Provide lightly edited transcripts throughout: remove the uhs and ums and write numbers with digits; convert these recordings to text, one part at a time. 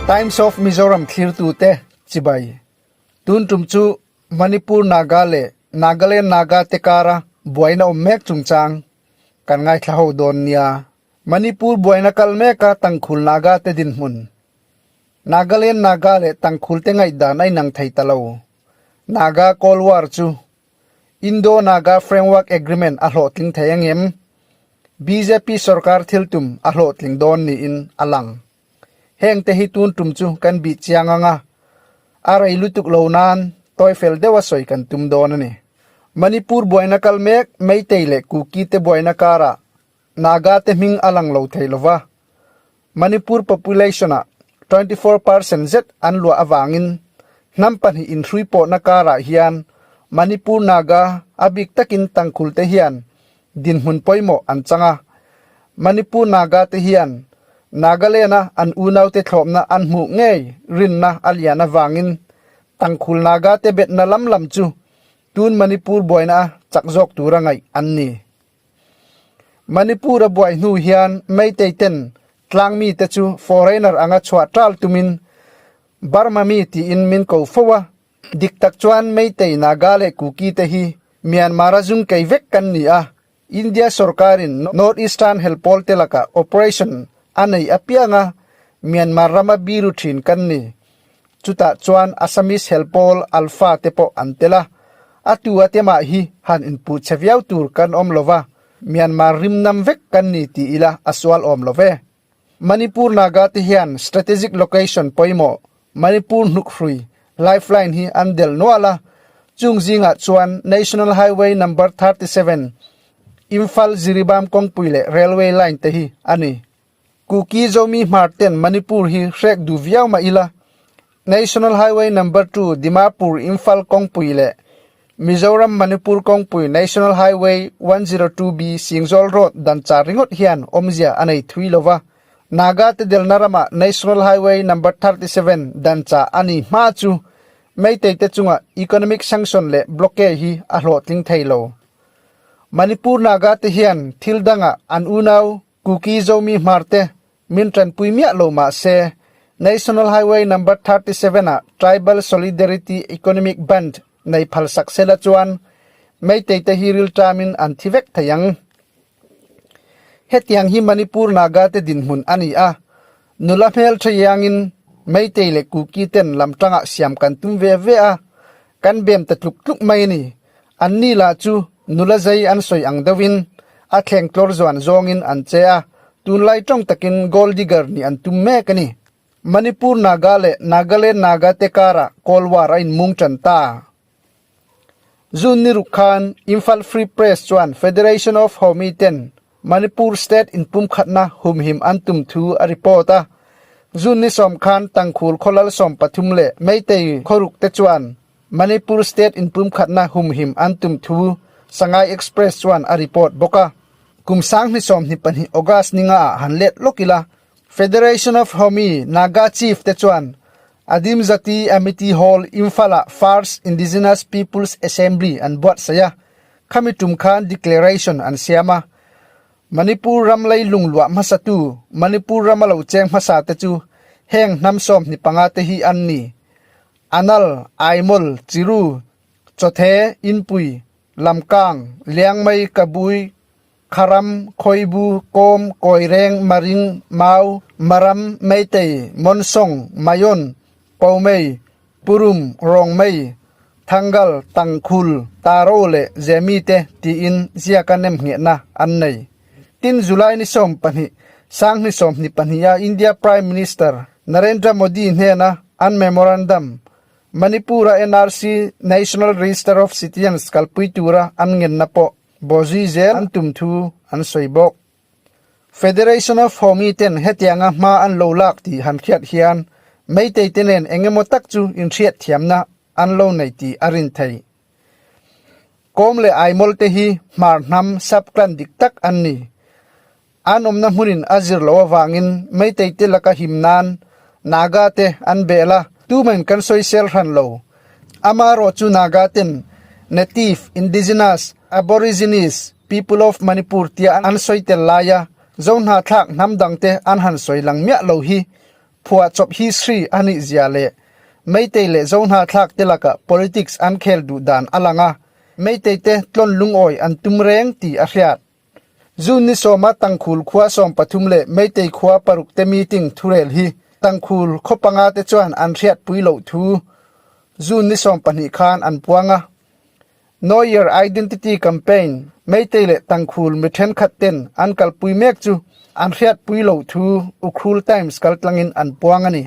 Times of Mizoram thlirtute chibai. Tun tum chu Manipur Naga leh Nagaland Naga te kara buaina awm mek chungchang kan ngaithla ho dawn nia. Manipur buaina kal meka Tangkhul Naga te dinhmun. Nagaland Naga leh Tangkhul te ngaihdan a inang thei ta lo. Naga Cold War chu Indo-Naga Framework Agreement a hlawhtling thei angem? Bjp sorkar thil tum a hlawhtling dawn niin a lang. Heng te hi tun tum chu kan bih chiang ang a, a rei lutuk lo nan tawi fel deuha sawi kan tum dawn a ni. Manipur buaina kal mek Meitei leh Kuki te buaina karah Naga te hming a lang lo thei lo va, Manipur population-ah 24 percent zet an luah avangin hnam pahnih inhrui pawhna karah hian Manipur Naga a bik takin Tangkhul te hian dinhmun pawimawh an chang a. Manipur Naga te hian Nagaland-a an unaute thlawpna an hmuh ngei rinna a lian avangin Tangkhul Naga te betna lam lam chu tun Manipur buaina a chak zawk tura ngaih an ni. Manipur a buai hnu hian Meitei ten tlang mite chu foreigner anga chhuah tal tumin Burma mi tiin min ko fo a, dik tak chuan Meitei Naga leh Kuki te hi Myanmar a zung kei vek kan ni a, India sorkarin North Eastern helpawl te lakah operation a nei apianga Myanmar rama biru thin kan ni. Chutah chuan Assamese helpawl Alpha te pawh an tel a, a tu a te mah hi han inpuh chhe viau tur kan awm lo va, Myanmar rim nam vek kan ni ti ila a sual awm lo ve. Manipur Naga te hian strategic location pawimawh Manipur hnukhrui, lifeline, hi an delh nual a, chung zingah chuan National Highway Number 37, Imphal-Jiribam kawngpui leh railway line te hi a ni. Kuki Zomi Hmar ten Manipur hi hrek duh viau mah ila, National Highway Number 2 Dimapur Imphal kawngpui leh Mizoram Manipur kawngpui National Highway 102B Singzawl Road dan char ringawt hian awmzia a nei thui lo va. Naga te delna ramah National Highway Number 37 dan chah a ni hma chu Meitei te chunga economic sanction leh blockade hi a hlawhtling thei lo. Manipur Naga te hian thil dangah an unau Kuki Zomi Hmarte min tanpui miah lo mah se, National Highway Number 37 ah Tribal Solidarity Economic Band nei phalsak sela chuan Meitei te hi rilṭamin an thi vek thei ang. Hetiang hi Manipur Naga te dinhmun a ni a, nula hmelṭha iangin Meitei leh Kuki ten lamṭangah siam kan tum ve ve a, kan bem ta tluk tluk mai a ni. Anni lah chu nula zai an sawi ang deuhin a thleng tlawr zuan zawngin an che a, tunlai tawng takin gold digger nih an tum mek a ni. Manipur Naga leh Nagaland Naga te karah Cold War a inmung tan ta. June ni ruk khan Imphal Free Press chuan Federation of Homi ten Manipur State inpumkhatna humhim an tum thu a report a. June ni sawm khan Tangkhul khawlal 13 leh Meitei khawruk te chuan Manipur State inpumkhatna humhim an tum thu Sangai Express chuan a report bawk a. Kum 2022 August ni ngaah han let lawk ila, Federation of Homi Naga Chief te chuan Adim Zati Amity Hall, Imphal-ah First Indigenous Peoples Assembly an buatsaih a, khami tum khan declaration an siam a. Manipur ram leilung luah hmasatu Manipur rama lo cheng hmasa te chu heng hnam 25 te hi an ni. Anal, Aimol, Chiru, Chawthe, Inpui, Lamkang, Liangmei, Kabui, Kharam, Khoibu, Kawm, Kawireng, Maring, Mau, Maram, Meitei, Monsong, Mayon, Pomei, Purum, Rongmei, Thangal, Tangkhul, Taro leh Zemi te tiin ziaka nemnghehna an nei. Tin July ni 12, 2022 a India Prime Minister Narendra Modi hnena an memorandum, Manipur-a NRC, National Register of Citizens, kalpui tura an ngenna pawh bawhzui zel an tum thu an sawi bawk. Federation of Homi ten hetianga hma an lo lak tih han hriat hian Meitei te nen engemaw tak chu inhriatthiamna an lo nei tih a rin thei. Kawm leh Aimol te hi hmar hnam sub-clan dik tak an ni. An awmna hmunin a zir loh avangin Meitei te laka him nan Naga te an bel a, tumahin kan sawisel hran lo. Amaherawhchu Naga ten native, indigenous, Aborigines people of Manipur tia an sawi tel laia Zohnahthlak hnam dangte an han sawi lang miah lo hi phuahchawp history a nih zia leh Meitei leh Zohnahthlak te lakah politics an khel duh dan a lang a, Meitei te tlawn lungawi an tum reng tih a hriat. June ni sawma Tangkhul khua 13 leh Meitei khua paruk te meeting thurel hi Tangkhul khaw panga te chuan an hriatpui loh thu June ni 12 khan an puang a. Know Your Identity Campaign, Meitei leh Tangkhul mi thenkhat ten an kalpui mek chu an hriatpui loh thu Ukhrul Times kaltlangin an puang a ni.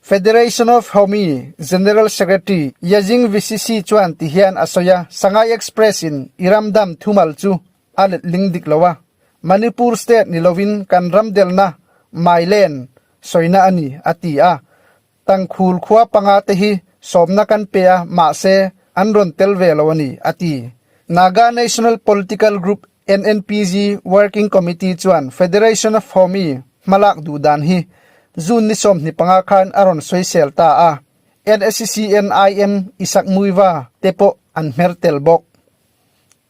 Federation of Homi General Secretary Yajing VCC chuan ti hian a sawi a, Sangai Express in i ram dam thumal chu a letling dik lo a, Manipur state ni lovin kan ram delna Mailen sawina a ni, a ti a. Tangkhul khua panga te hi sawmna kan pe a, mahse an rawn tel ve lo a ni, a ti. Naga National Political Group, NNPG, Working Committee chuan Federation of Homi hmalak duh dan hi June ni 25 khan a rawn sawisel ta a, NSCN-IM Isak Muiva te pawh an hmer tel bawk.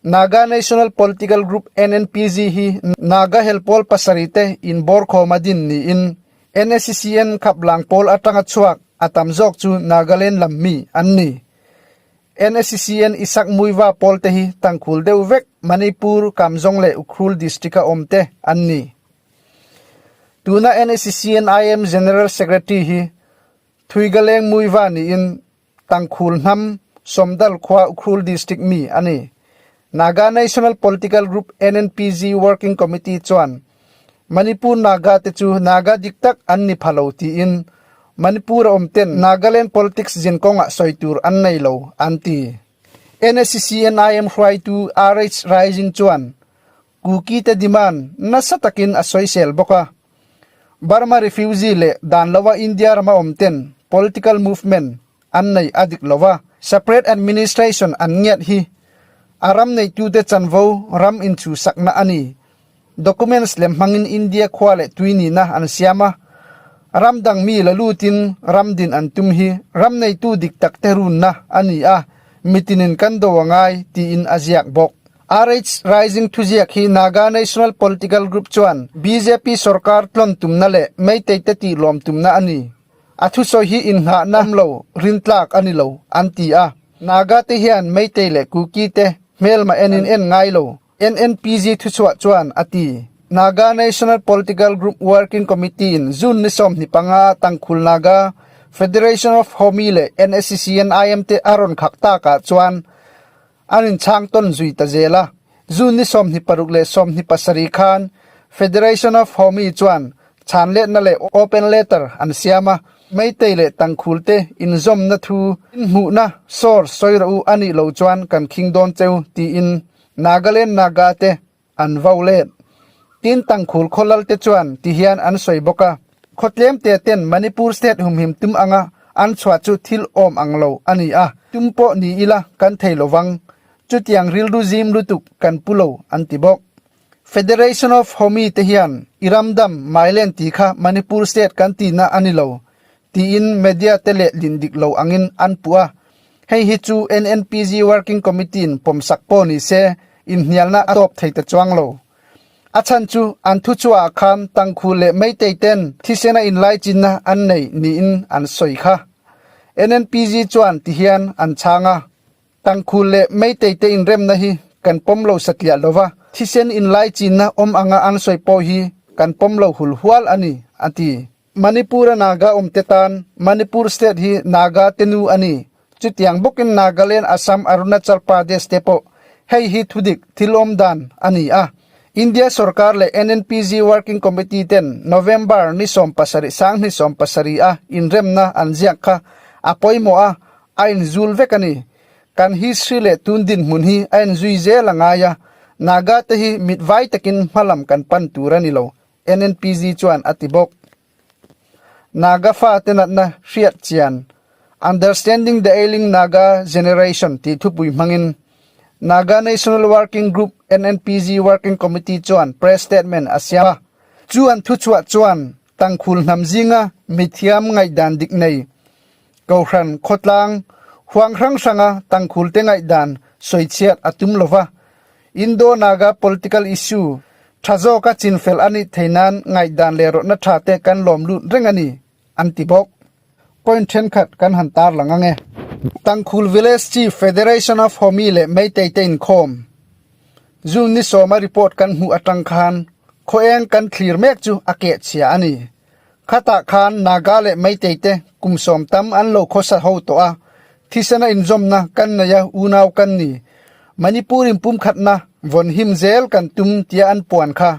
Naga National Political Group, NNPG, hi Naga helpawl pasarih te inbawrkhawm a din niin NSCN khaplang pawl atanga chhuak a tam zawk chu Nagaland lam mi an ni. NSCN Isak Muiva pawl te hi tangkhul deuh vek Manipur, Kamzong leh Ukhrul district a awm te an ni. Tuna NSCN IM General Secretary hi Thuigaleng Muiva niin Tangkhul hnam Somdal khua Ukhrul district mi a ni. Naga National Political Group NNPG Working Committee chuan Manipur Naga te chu Naga dik tak an ni pha lo tiin Manipur a awm ten Nagaland politics zin kawngah sawi tur an nei lo an ti. NSCCNIM hruaitu RH Rising chuan Kuki te demand nasa takin a sawisel bawk a. Burma refugee leh dan lova India rama awm ten political movement an nei a dik lova, separate administration an ngiat hi a ram neitute chanvo ram inchhusakna a ni. Documents lem hmangin India khua leh tui nihna an siam a, ram dang mi la lutin ram din an tum hi ram neitu dik tak te runna a ni a, mitinin kan do a ngai tiin a ziak bawk. RH Rising thuziak hi Naga National Political Group chuan bjp sorkar tlawn tumna leh Meitei te tih lawm tumna a ni. A thusawi hi inngahna awm lo, rintlak a ni lo, an ti a. Naga te hian Meitei leh Kuki te hmelma enin en ngai lo, NNPG thuchhuah chuan a ti. Naga National Political Group Working Committee in June ni 25 Tangkhul Naga Federation of Homi leh NSCCNIM te a rawn khak takah chuan An inchhang tawn zui ta zel a, June ni 26 leh 27 khan Federation of Homi chuan chhanletna leh open letter an siam a, Meitei leh Tangkhul te inzawmna thu inhmuhna source sawi rawh u a nih loh chuan kan khing dawn cheu tiin Nagaland Naga te An vo let. Tin Tangkhul khawlal te chuan ti hian an sawi bawk a, khaw tlem te ten Manipur state humhim tum anga an chhuah chu thil awm ang lo a ni a, tum pawh ni ila kan thei lo vang, chutiang rilru zim lutuk kan pu lo an ti bawk. Federation of Homi te hian i ram dam Mailen tih kha Manipur state kan tihna a ni lo tiin media te leh lin dik lo angin an puh a, Hei hi chu NNPG Working Committee-in pawmsak pawh ni se, inhnialna a tawp thei ta chuang lo. A chhan chu an thuchhuahah khan Tangkhul leh Meitei ten thisena inlaichinna an nei niin an sawi kha. NNPG chuan ti hian an chhang a, Tangkhul leh Meitei te inremna hi kan pawm lo satliah lo va, thisen inlaichinna awm anga an sawi pawh hi kan pawm lo hulhual a ni, a ti. Manipur-a Naga awmte tan Manipur state hi Naga te nu a ni. Chutiang bawkin Nagaland, Assam, Arunachal Pradesh te pawh hei hi thudik thil awm dan a ni a. India sorkar leh NNPG Working Committee ten November ni 17 2017 a inremna an ziak kha a pawimawh a, a inzul vek a ni. Kan history leh tun dinhmun hi a inzui zel a ngai a, Naga te hi mit vai takin hmalam kan pan tur a ni lo. NNPG chuan a ti bawk. Naga fate natna hriat chian, Understanding the Ailing Naga Generation tih thupui hmangin Naga National Working Group, NNPG, Working Committee chuan press statement a siam a. Chu an thuchhuah chuan Tangkhul hnam zinga mithiam ngaihdan dik nei, Kohhran khawtlang huang hrang hranga Tangkhul te ngaihdan sawichhiat a tum lova. Indo-Naga political issue tha zawka chinfel a nih thei nan ngaihdan leh rawtna tha te kan lawm lut reng a ni, an ti bawk. Point thenkhat kan han tar lang ang e. Tangkhul Village Chief Federation of Homi leh Meitei te inkhawm June ni sawma report kan hmuh atang khan khaw eng kan thlir mek chu a keh chhia a ni. Khatah khan Naga leh Meitei te kum sawm tam an lo khawsa ho tawh a, thisena inzawmna kan nei a unau kan ni. Manipur inpumkhatna vawn him zel kan tum tia an puan kha.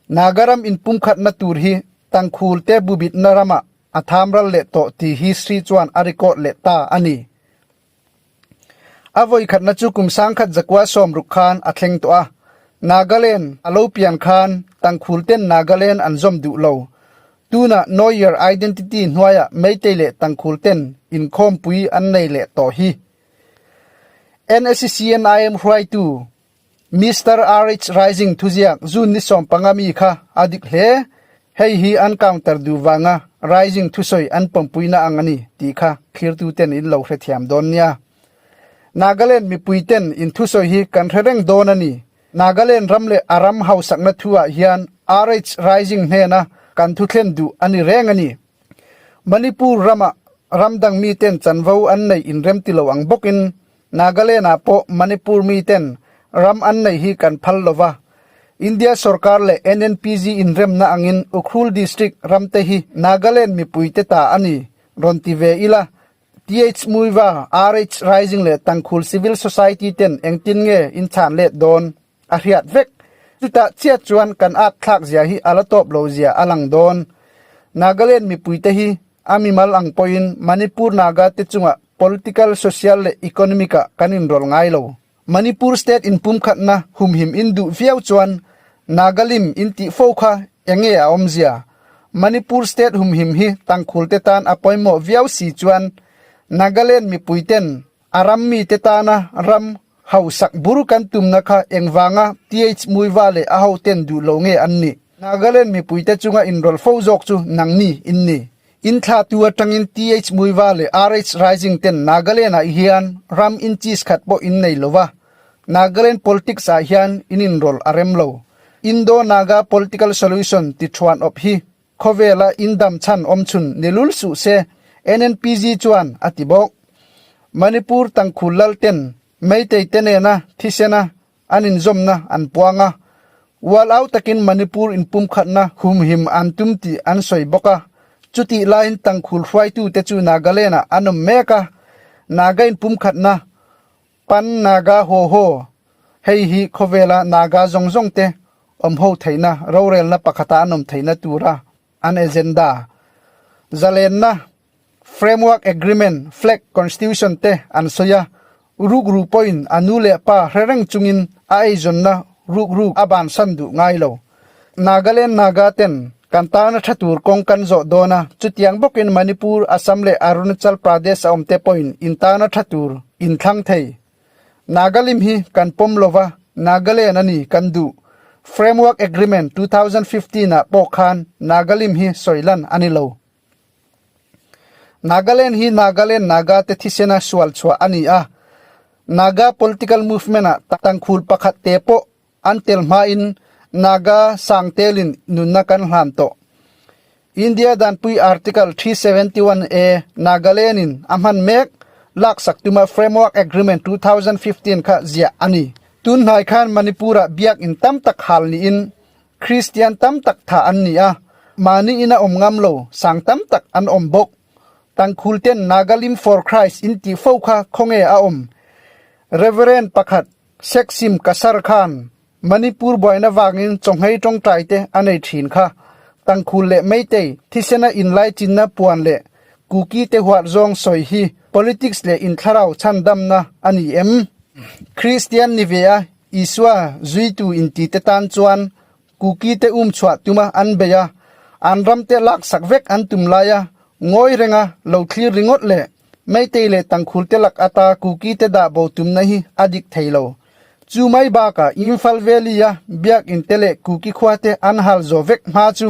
Naga ram inpumkhatna tur hi Tangkhul te bubitna ramah a thamral leh tawh tih history chuan a record leh ta a ni. A vawikhatna chu kum sangkhat zakua sawmruk khan a thleng tawh a. Nagaland a lo pian khan Tangkhul ten Nagaland an zawm duh lo. Tunah Know Your Identity hnuaiah Meitei leh Tangkhul ten inkhawmpui an nei leh tawh hi. NSCNIM hruaitu Mister RH Rising thuziak June ni 15 mi kha a dik hle. Hei hi an counter duh vanga Rising thusawi an pawmpuina ang a ni tih kha thlirtuten in lo hrethiam dawn nia. Nagaland mipuiten in thusawi hi kan hre reng dawn a ni. Nagaland ram leh a ram hausakna thuah hian RH Rising hnena kan thuthlen duh a ni reng a ni. Manipur rama ram dang miten chanvo an neih inrem ti lo ang bawkin Nagaland-ah pawh Manipur miten ram an neih hi kan phal lo va. India sorkar leh NNPG inremna angin Ukhrul District ramte hi Nagaland mipuite ta a ni, rawn ti ve ila. TH Muiva, RH Rising leh Tangkhul Civil Society ten engtin nge in chhan let dawn a hriat vek. Chutah chiah chuan kan at thlak zia hi a la tawp lo zia a lang dawn. Nagaland mipuite hi A mimal ang pawhin Manipur Naga te chungah political, social leh economic ah kan inrawlh ngai lo. Manipur state inpumkhatna humhim in duh viau chuan Nagalim in tih fo kha enge a awmzia? Manipur state humhim hi tangkhul te tan a pawimawh viau si chuan Nagaland mipui ten A ram mite tana ram hausak bur kan tumna kha engvanga TH Muiva leh a hoten duh lo nge an nih? Nagaland mipuite chunga inrawlh fo zawk chu nangni in ni. In thlahtu atangin TH Muiva leh RH Rising ten Nagaland ah hian ram inches khat pawh in nei lo va, Nagaland politics ah hian in inrawlh a rem lo. Indo-Naga political solution ti thuan awp hi Khawvela indam chhan awm chhun ni lul suh se, NNPG chuan a ti bawk. Manipur tangkhul lal ten Meitei te nena thisena an inzawmna an puang a, ual au takin Manipur inpumkhatna humhim an tum tih an sawi bawk a. Chutih laiin tangkhul hruaitute chu Nagaland-ah an awm mek a, Naga inpumkhatna Pan Naga haw haw, Hei hi khawvela Naga zawng zawng te awm ho theihna rorelna pakhata an awm theihna tura an agenda, zalenna, framework agreement, flag, constitution te an sawi a, rukru pawhin a nu leh pa hre reng chungin a eizawnna rukru a bansan duh ngai lo. Nagaland Naga ten kan tana tha tur kawng kan zawh dawn a, chutiang bawkin Manipur, Assam leh Arunachal Pradesh a awmte pawhin in tana tha tur in thlang thei. Nagalim hi kan pawm lova, Nagaland a ni kan duh. Framework Agreement 2015 ah pawh khan Nagalim hi sawi lan a ni lo. Nagaland hi Nagaland Naga te thisena sual chhuah a ni a, Naga political movement ah tangkhul pakhat te pawh An tel hmain Naga sangtelin nunna kan hlan tawh. India danpui Article 371 A Nagaland in a hman mek laksak tuma Framework Agreement 2015 kha ziah a ni. Tun hnai khan Manipur ah biakinn tam tak hal niin Kristian tam tak thah an ni a, mahni ina awm ngam lo sang tam tak an awm bawk. Tangkhul ten Nagalim for Christ in tih fo kha khawnge a awm? Reverend pakhat Seksim Kasar khan Manipur buaina vangin chawnghei tawngtai te a nei thin kha. Tangkhul leh Meitei thisena inlaichinna puan leh Kuki te huat zawng sawi hi politics leh inthlarau chhandamna a ni em? Kristian ni ve a Isua zuitu inti te tan chuan Kuki te um chhuah tuma an bei a, an ram te laksak vek an tum lai a ngawi renga lo thlir ringawt leh Meitei leh Tangkhul te lak ata Kuki te dah bo tumna hi a dik thei lo. Chu mai bakah Imphal Valley a biakinn te leh Kuki khua te an hal zawh vek hma chu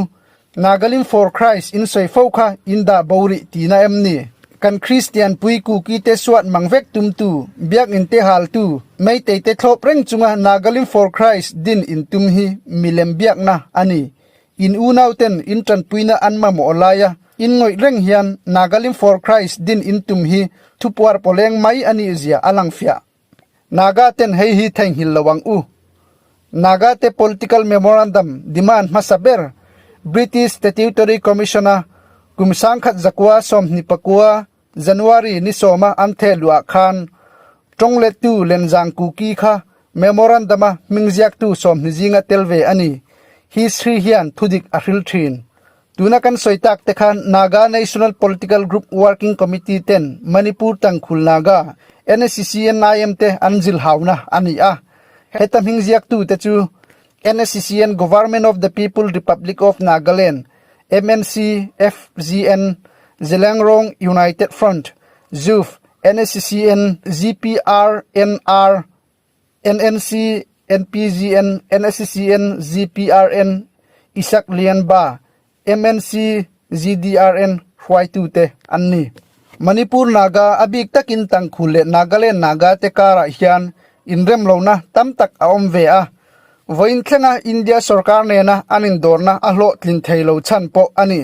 Nagalim for Christ in sawi fo kha in dah bo rih tihna em ni? Kan Kristian pui Kuki te suat mang vek tumtu, Biakinn te haltu, Meitei te thlawp reng chunga Nagalim for Christ din in tum hi milem biakna a ni. In unau ten in tanpuina an mamawh laia in ngawih reng hian Nagalim for Christ din in tum hi thupuar pawleng mai a nih zia a lang fiah. Naga ten hei hi theihnghilh lo ang u. Naga te political memorandum demand hmasa ber British Statutory Commission-a kum 1919 January ni sawma an theh luah khan tawnglettu Lenzang Kuki kha memorandum-a hming ziaktu 20 zinga tel ve a ni. History hian thudik a hril thin. Tuna kan sawi tak te khan Naga National Political Group Working Committee ten Manipur Tangkhul Naga, NSCCNIM te an zilhauna a ni a. Heta hming ziaktu te chu NSCCN Government of the People Republic of Nagaland, MNC, FZN, Zelangrong United Front, ZUF, NSCCN, ZPRNR, NNC, NPGN, NSCCN, ZPRN, Isak Lianba, MNC, ZDRN hruaitute an ni. Manipur Naga a bik takin Tangkhul leh Nagaland Naga te karah hian inremlohna tam tak a awm ve a. Vawiin thlenga India sorkar nena an indawrna a hlawhtlin thei lo chhan pawh a ni.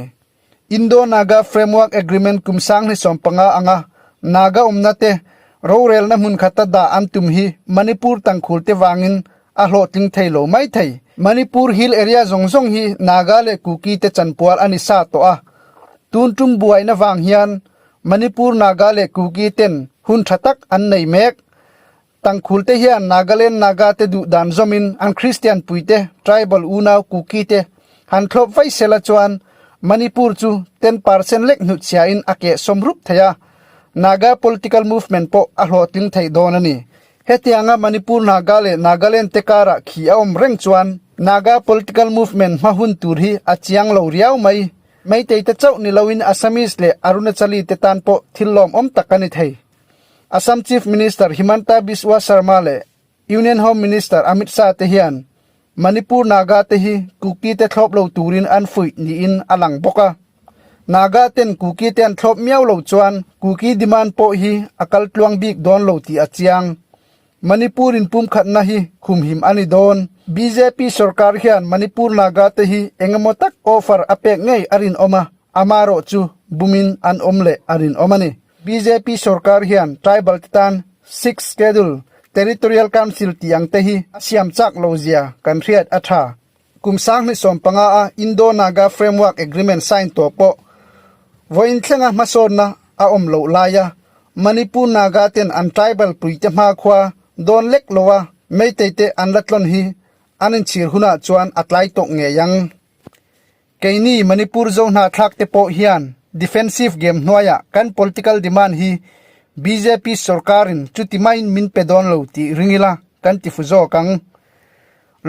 Indo-Naga Framework Agreement kum 2015 anga Naga awmna te rorelna hmun khata dah an tum hi Manipur tangkhul te vangin a hlawhtling thei lo mai thei. Manipur hill area zawng zawng hi Naga leh Kuki te chanpual a ni sa tawh a. Tun tum buaina vang hian Manipur Naga leh Kuki ten hun tha tak an nei mek. Tangkhul te hian Nagaland Naga te duh dan zawmin an Kristian puite, tribal unau Kuki te han thlawp vaih sela chuan Manipur chu 10% lek hnutchhiain a keh sawm rup thei a, Naga political movement pawh a hlawhtling theih dawn a ni. Hetianga Manipur Naga leh Nagaland te karah khi a awm reng chuan Naga political movement hma hun tur hi a chiang lo riau mai. Meitei te chauh ni loin Assamese leh Arunachali te tan pawh thil lawmawm tak a ni thei. Assam Chief Minister Himanta Biswa Sarma leh Union Home Minister Amit Shah te hian Manipur Naga te hi Kuki te thlawp lo turin an fuih niin a lang bawk a. Naga ten Kuki te an thlawp miau lo chuan Kuki demand pawh hi a kal tluang bik dawn lo tih a chiang. Manipur in pumkhatna hi khumhim a ni dawn. Bjp sorkar hian Manipur Naga te hi engemaw tak offer a pek ngei a rinawm a, amarawh chu bumin an awm leh a rinawm a ni. Bjp sorkar hian tribal te tan Sixth Schedule Territorial Council tih ang te hi a siam chak lo zia kan hriat a tha. Kum 2015 a Indo-Naga Framework Agreement sign tawh pawh vawiin thlenga hmasawnna a awm loh laia Manipur Naga ten an tribal puite hmakhua dawn lek loa Meitei te an la tlawn hi an inchhir hunah chuan a tlai tawh ngei ang. Keini Manipur zo hnahthlak te pawh hian defensive game hnuaiah kan political demand hi bjp sorkarin chuti maiin min pe dawn lo tih ring ila kan ti fu zawk ang.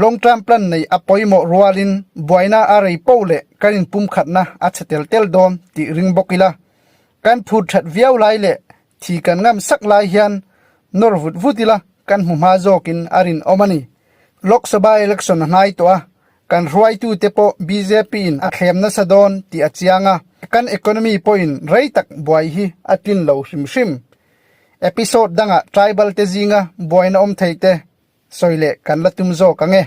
Long term plan nei a pawimawh rualin buaina a rei poh leh kan inpumkhatna a chhe tel tel dawn tih ring bawk ila. Kan phur that viau lai leh thi kan ngam sak lai hian nawr vut vut ila kan hmu hma zawkin a rinawm a ni. Lok Sabha election a hnai tawh a, Kan hruaitute pawh bjp in a thlem nasa dawn tih a chiang a, kan economy pawhin rei tak buai hi a tlin lo hrim hrim. Episode dangah tribal te zinga buaina awm thei te sawi leh kan la tum zawk ang e.